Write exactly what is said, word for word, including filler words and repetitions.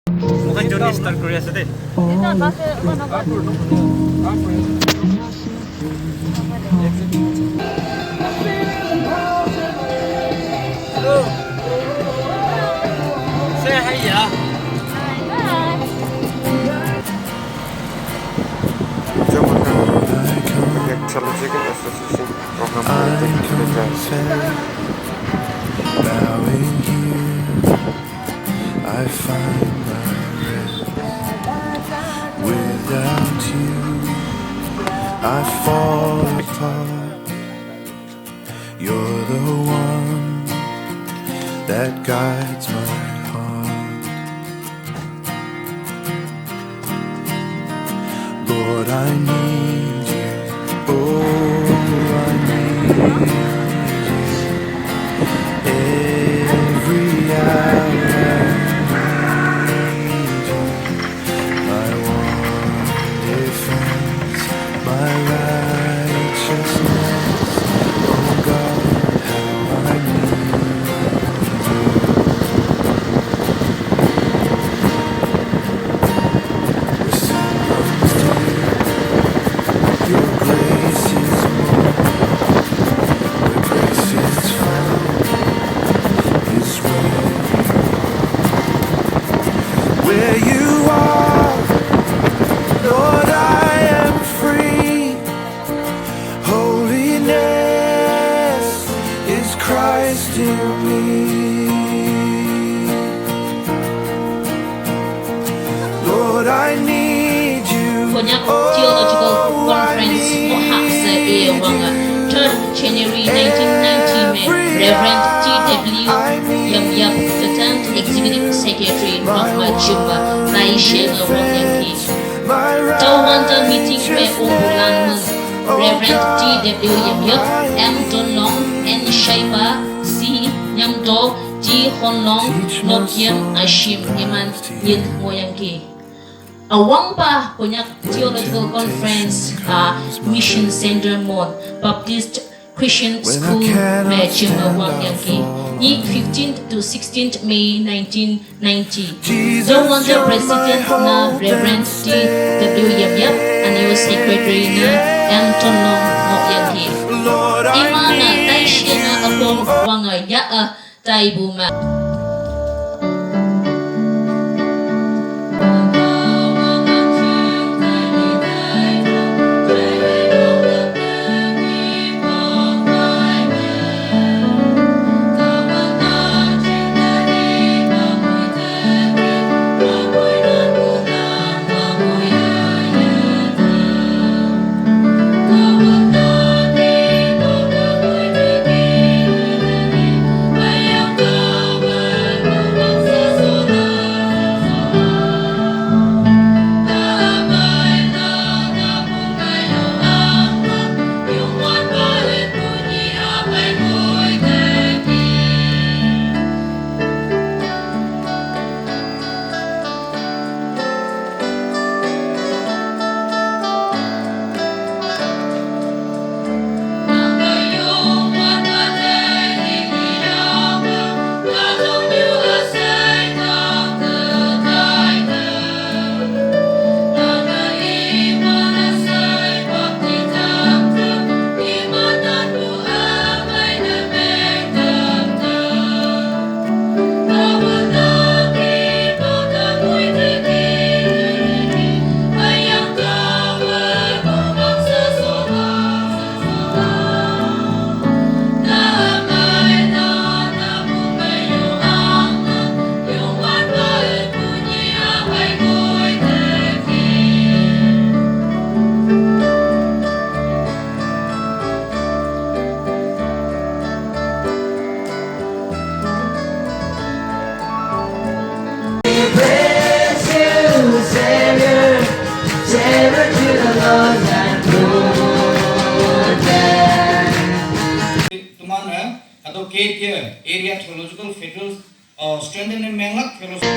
Moikhan journey start kuri ase de. Hello. Say hi, yeah. Theological Association program. Bowing here, I find my rest. Without you, I fall apart. You're the one that guides my heart. Lord, I need you. Oh, I need you. Every hour I need you. My one defense, my righteousness. Oh God, how I need you. Where sin runs deep, your grace is more. Where grace is found is where you are. Where you are, Lord, I am free. Holiness is Christ in me. Lord, I need you. Konyak Theological Conference mo hak sa e wanga third January nineteen ninety me Reverend T W Yam Yap, the tenth Executive Secretary Mahma Jumba, Taishe nga wang yaki. Tawanta meeting me o bulan mung Reverend T W Yam Yap, M Tonlong, N Shaiba, C Nyamdo, G Honlong, Nokiam Ashim, Iman Yin Moyangki. Awangpa Konyak Theological Conference, uh, Mission Center Mon Baptist Christian School me chima wang yaki. Ni fifteenth to sixteenth May nineteen ninety. Tawanta President na Reverend T W Yam Yap, and your Secretary na M Tonlong Mok Yangki. Imana Taishe na akong wanga ya a Taibuma. Praise you, Savior, Savior to the Lord and Lord. Tuman, eh, ato K T L, Area Theological Federal, uh, Strengthening Menglak Fellowship.